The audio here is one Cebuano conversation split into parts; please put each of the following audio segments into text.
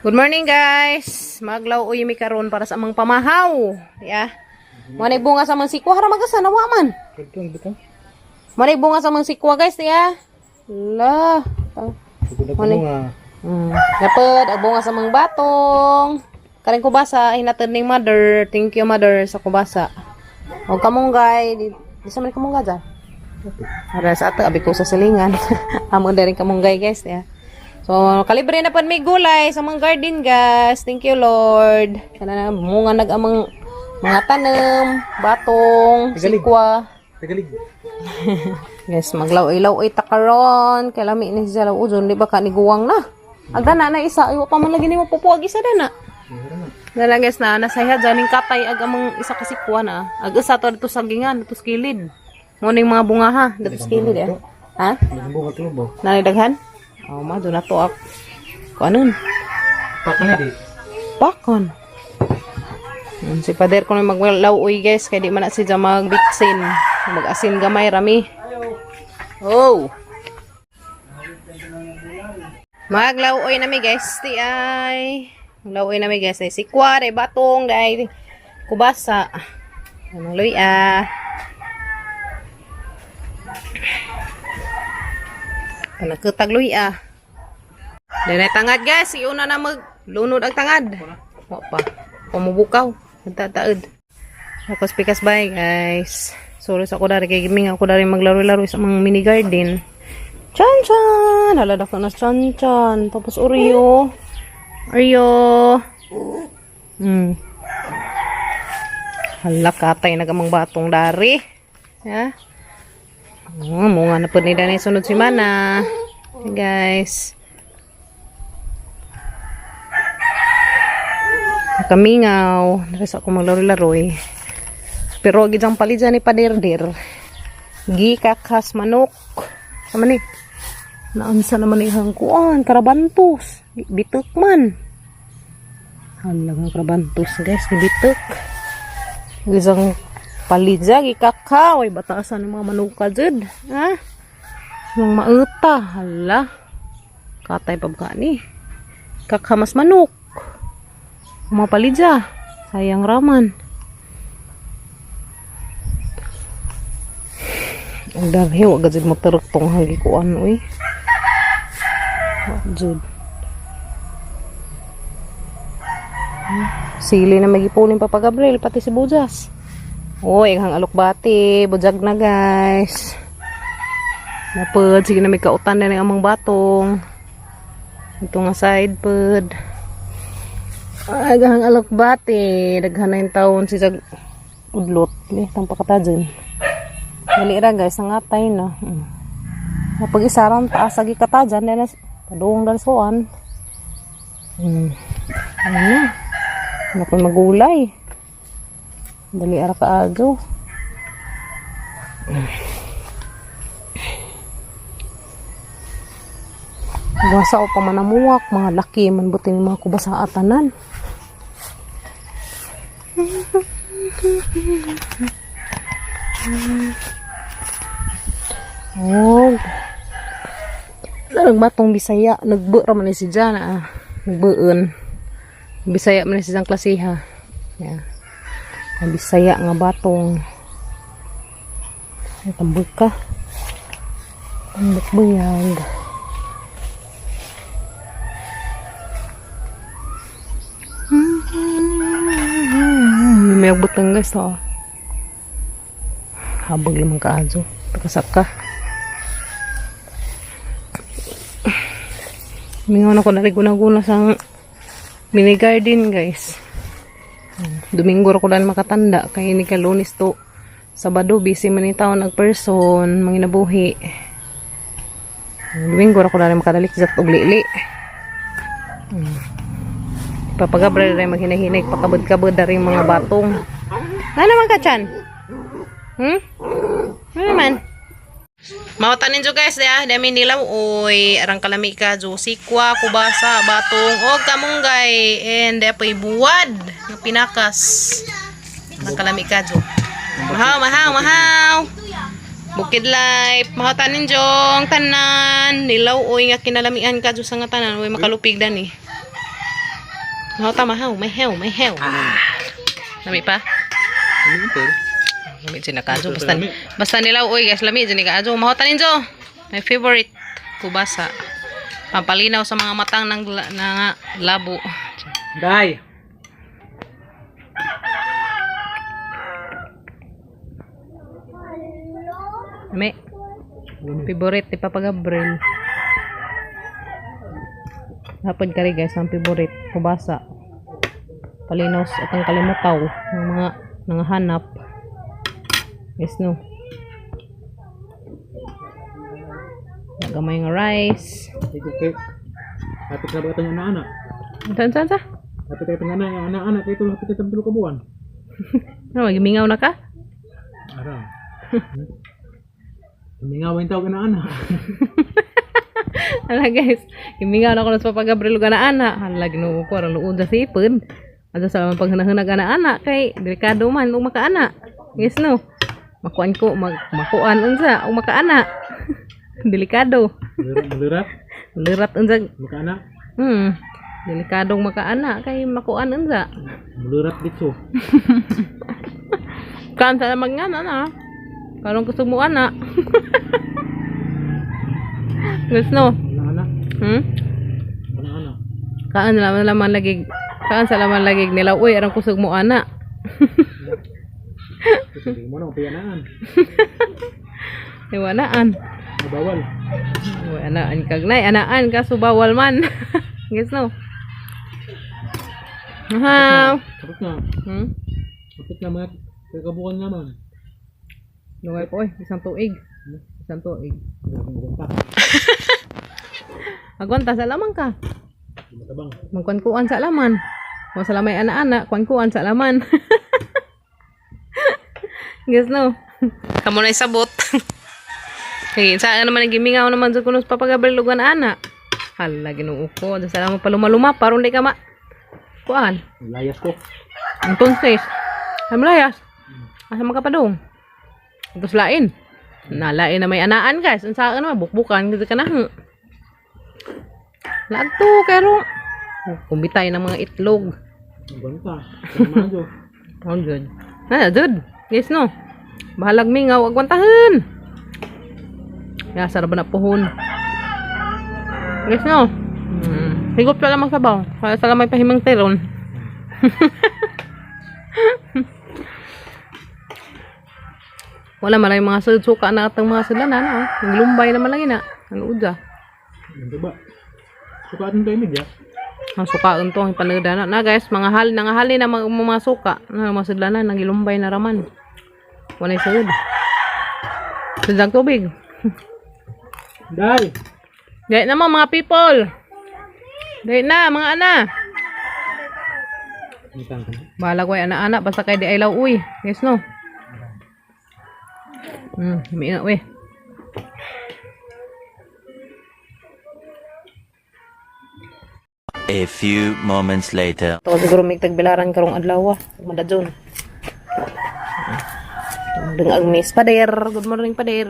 Good morning, guys. Maglaw uy mi karon para sa amang pamahaw. Ya. Mo na bunga sa amang sikwa hara magasa nawa man. Kadtong bitong. Mo na bunga sa amang sikwa, guys, ya. La. Sugod Muna. ko nga. Napod ang bunga sa amang batong. Karing kubasa hinatod ning mother. Thank you, mother, sa kubasa. O kamunggay, di sa man kamunggay dyan. Para sa ato abi ko sa silingan. Amo na rin kamunggay, guys, ya. So, kalibre na pod may gulay sa mga garden, guys. Thank you, Lord. Kana na bunga nag amang mga tanem, batong, Tagalig. sikwa. Tagalig. Yes, maglaw-ilaw ay takaron. Kay lami ni siya law uzon, di ba ka niguwang na. Agda na na isa, ay wa pa man lagi nimo pupuag isa dana. Dala, guys, na nasayha dyan ning katay ag amang isa kasi kuha na. Ag isa to dito sa gingan, dito sa kilid. Mo ning mga bunga ha, dito sa kilid eh. Ha? Ang bunga to ba? Nanay daghan? Oh, ma do na to ak. Kuanon? Pakan na di. Pakon. Si pader ko na maglaw uy, guys, kay di man na siya magbitsin. Mag-asin gamay rami. Oh. Maglauoy nami, guys, ti ay. Maglauoy nami, guys, ay sikwa, ay batong, ay kubasa. Anong luya. Panagkutag luya. Dahil tangad, guys, iuna na maglunod ang tangad. Wa pa. Pumubukaw. Nagtataod. Tapos pikas bye, guys. Sorry sa ako dari kay giming ako dari maglaro-laro sa mga mini garden. Chan chan. Hala dako na chan chan. Tapos Oreo. Oreo. Hala katay nagamang batong dari. Ya. Oh, mo nga na pud ni danay sunod semana. Hey, guys. Nakamingaw. Naris ako maglaro-laro eh. Pero gid ang palidya ni Padirdir. Gikakas manok. Sama ni? Naansa naman ni hangkuan. Karabantos. Bitok man. Halagang karabantos, guys. Bitok. Isang palidya. Gikakaw. Ay batasan ng mga manuka dyan. Ha? Mga mauta. Hala. Katay pa ni. Kakamas manok. Mga palidya. Sayang raman. Ang darhi, wag jud mo turok tong hagikuan, uy. Wa jud. Sili na magipunin Papa Gabriel, pati si Bujas. Uy, ang alokbati, bujag na, guys. Napod, sige na may kautan na ng amang batong. Ito nga side pod. Ay, gahang alokbati. Daghan na yung taon si Jag udlot. Eh, tampakata dyan. Dali ra, guys, ang atay na. Kapag isaran taas agi kata dyan, dahil padung dalsuan. Ano na? Ano ko magulay? Dali ara kaagaw. Basa o pamanamuwak, mga laki man buti ni mga kubasa atanan. Oh. Nagbatong Bisaya, nagbu ra man ni si Jana ah. Nagbuon. Bisaya man ni si Jang klasiha. Yeah. Ang Bisaya nga batong. Ay, tambok ka. Tambok buyag. May butang, guys, oh. Habag lamang kaazo. Takasaka. Mingon ako na guna-guna sa mini garden, guys. Domingo ra ko dahil makatanda kay ni ka Lunes to Sabado busy man ni taon ag person manginabuhi. Domingo ra ko dahil makadalik sa og lili. Papa Gabriel rin maghinahinay pakabod-kabod na rin mga batong. Nga naman ka, Chan? Ano naman? Mautan ninyo, guys, ya, dami nilaw oy, arang kalami ka jo sikwa, kubasa, batong og kamunggay and apoy buwad nga pinakas. Arang kalami ka jo. Mahaw, mahaw, mahaw. Bukid life, mahautan ninyo ang tanan, nilaw oy nga kinalamian ka jo sa nga tanan, oy makalupig dani. Mahaw ta, mahaw, mahaw, mahaw. Lami pa? Ano ito? Lami dyan na kaadyo. Basta, basta nila, uy guys, lami dyan ni kaadyo. Mahaw ta ninyo. My favorite, kubasa. Pampalinaw sa mga matang ng, ng labo. Day! Lami. Favorite ni Papa Gabriel. Hapon kari guys, ang favorite, kubasa. Palinaw sa atang kalimutaw ng mga nangahanap. Yes no. Nagamay nga rice. Okay. Hapit na ba itong anak-anak? Saan saan sa? Hapit tayo itong anak-anak. Kaya ito, hapit tayo itong kabuan. Ano, gimingaw na ka? Ara. Mingaw yung tawag anak-anak. Hala guys, gimingaw na ko sa Papa Gabriel ug ana-ana. Hala Ginoo ko aron luod sa sipon. Adto sa mga paghanahunag ana-ana kay delikado man ug makaana. Yes no. Makuan ko mag makuan unsa ug makaana. Delikado. Malurat? Lirat unsa. Makaana? Delikadong makaana kay makuan unsa. Malurat dito. Kan sa magngana na. Karon kusog mo ana. Yes no. Anak-anak? Anak-anak. Kaan laman laman lagi kaan sa laman lagi nila uy arang kusog mo ana. Kasi mo na, mapiyanaan. Iwanaan. Mabawal. Uy anaan kagnay anaan kaso bawal man. Guess no. Aha. Kapit na. Kapit na mga kakabukan naman. Lungay po oy, isang tuig. Isang tuig. Grabe pa. Agwanta sa laman ka. Matabang. Magkuan-kuan sa laman. Kung sa lamay ana-ana, kuan-kuan sa laman. Guess no. Kamo na isabot. Kay saan naman gimingaw naman sa kunos Papa Gabriel ug ana. Hala Ginoo ko, sa salamat palumaluma paron di ka ma kuan. Layas ko. Entonces, ay malayas. Asa makapadong? Tapos lain. Nalain na may anaan guys. Ang saan naman, bukbukan. Kasi ka na. Laadto, pero kumbitay ng mga itlog. Ang ganda. Ang Oh, good. Ah, good. Yes, no. Bahalag mingaw, agwantahan. Ya, sarap na puhon. Yes, no. Higop sa lamang sabaw. Kaya sa lamay pahimang tiron. Wala man lang yung mga suka na atang mga sulanan. Oh. Naglumbay naman lang ina. Ano udya? Ang ba? Sukaan tayo media. Ang suka unto ang panagda na. Na guys, mga hal nangahali na mga, mga suka. Na mga sudlanan nagilumbay na raman. Walay sud. Sudag tubig. Day! Dahil na mga people. Dahil na mga ana. Ang ka na. Bahala ko ay ana-ana basta kay di ay law uy. Yes no. Himi na uy. A few moments later. Ito siguro may tagbilaran karong adlaw ah. Madadyon. Dengag miss pader. Good morning pader.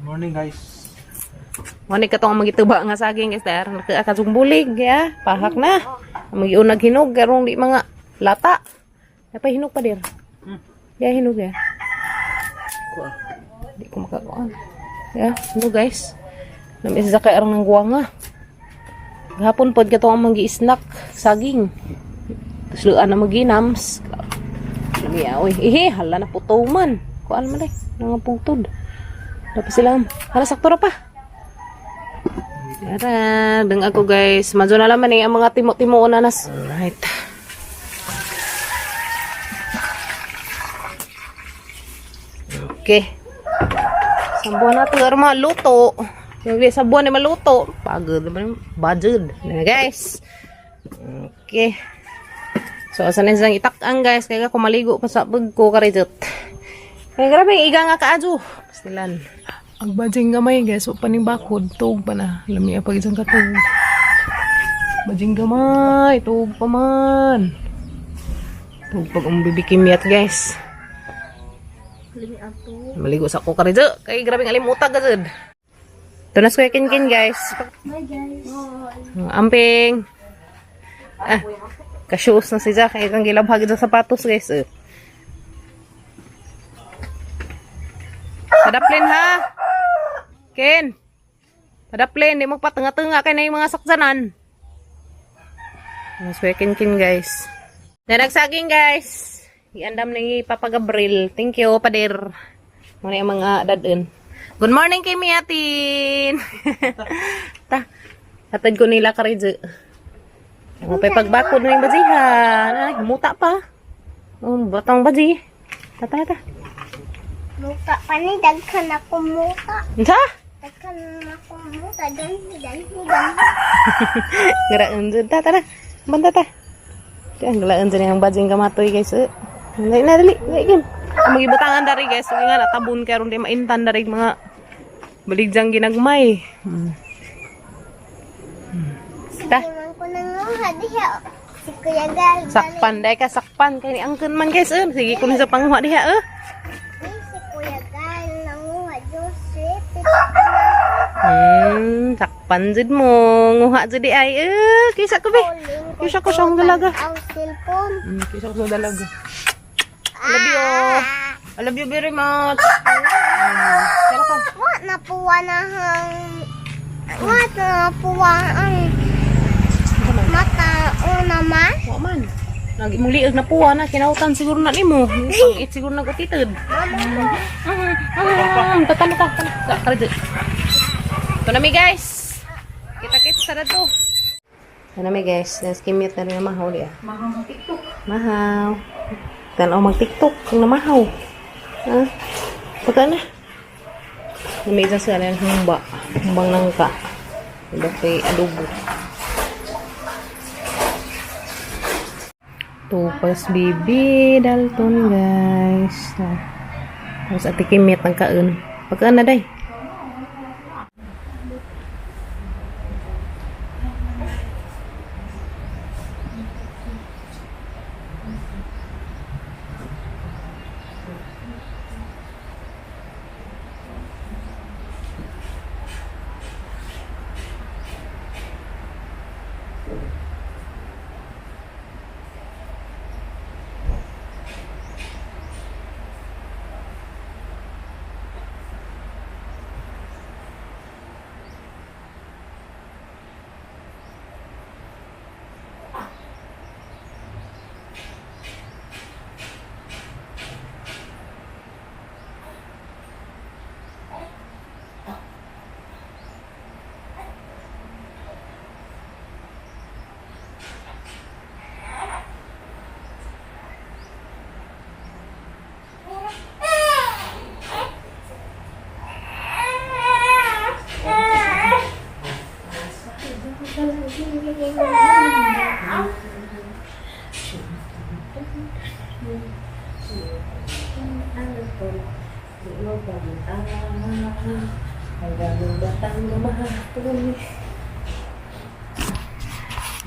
Morning guys. Wani ka tong magituba nga saging guys dar. Nakakasong bulig ya. Pahak na. Magiunag hinog karong di mga lata. Apa hinog pa dir? Ya hinog ya. Kuha. Di ko makakuan. Ya, hinog guys. Namis sa kay arang ng guwanga. Gahapon pod ka tong magi-snack saging. Tapos luan na maginams. Lami oy. Ihi, hala na puto man. Kuan man day, nangaputod. Dapat sila. Hala sakto ra pa. Tara, deng ako guys. Madyo na laman eh, ang mga timo-timo na nas. Alright. Okay. Sambuan na ito, maluto. Yung sa buwan ay maluto. Pagod naman, budget. Na guys. Okay. So, asa na siyang itakang guys. Kaya kumaligo pa sa bag ko karidot. Kaya grabe, iga nga kaadyo. Pastilan. Ang bajing gamay guys, o paning bakod, tuog pa na. Lami ang pag isang katug. Bajing gamay, tuog pa man. Tuog pag umbibikim yat guys. Maligo sa ko karidyo. Kay grabe ng alimutag gazud. Tunas ko kinkin guys. Bye guys. Amping. Ah, ka-shoes na si Jack. Ay, kang gilabhag sa sapatos, guys. Eh. Padaplin, ha? Ken! Padaplin, di mo patunga-tunga kay na yung mga saksanan. Mas kin kin, guys. Nanagsaging, guys. Iandam ni Papa Gabriel. Thank you, pader. Muna yung mga dadun. Good morning kay Miatin. Ta. Hatid ko nila karidyo. Mga pay pagbakod na yung bajihan. Ay, muta pa. Oh, batang baji. Tata, tata. Muka pa ni daghan ako muka. Unsa? Daghan ako muka. Ganhi, ganhi, ganhi. Garaan dyan. Ta, tara. Banda ta. Diyan, galaan dyan yung bajing kamatoy, guys. Eh. Dali na, dali. Dali, gin. Ang magibutangan dari, guys. Sige nga, natabon karon di maintan dari mga baligyang ginagmay. Sige man ko nanguha diha. Si Kuya Gal. Sakpan, dahil ka, sakpan. Kaya ni angkon man, guys. Eh. Sige ko na sa panguha diha, eh. Ni si Kuya Gal nanguha Joseph. Pito pa na Sakpan jud mo. Nguha jud di ay. Eh, kisa ko be. Kisa ko siyang dalaga. Ang cellphone. Kisa ko sa dalaga. I love you. I love you very much. Kala ka. Wa na puwa na hang wa na puwa ang mata o naman. Wa man. Nag imong liog na puwa na kinautan siguro na nimo. Pang-it siguro na gutitid. Tatalo ka, talo. Tara dito. Ito na mi guys. Kita-kits sa dato. Ito na mi guys. Let's kimit na rin ang mahaw diya. Mahaw ng TikTok. Mahaw. Tanaw mag-TikTok kung namahaw. Ha? Pagka na. Namigyan sila ng humba. Humbang nangka. Iba kay adobo. Tupas bibi Dalton guys. Tapos ati kimit ang kaon. Pagkaan na day.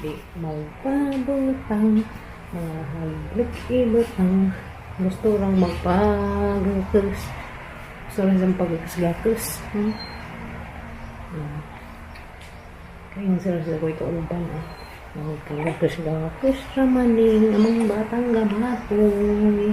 Di magpabutang, mga haglik ibutang. Gusto rang magpagakus. Gusto rin siyang pagkakas-gakus. Hmm? Kaya yung sila sila ko ikauban. Ah. Magpagakus-gakus ramaning among batang gamatoy.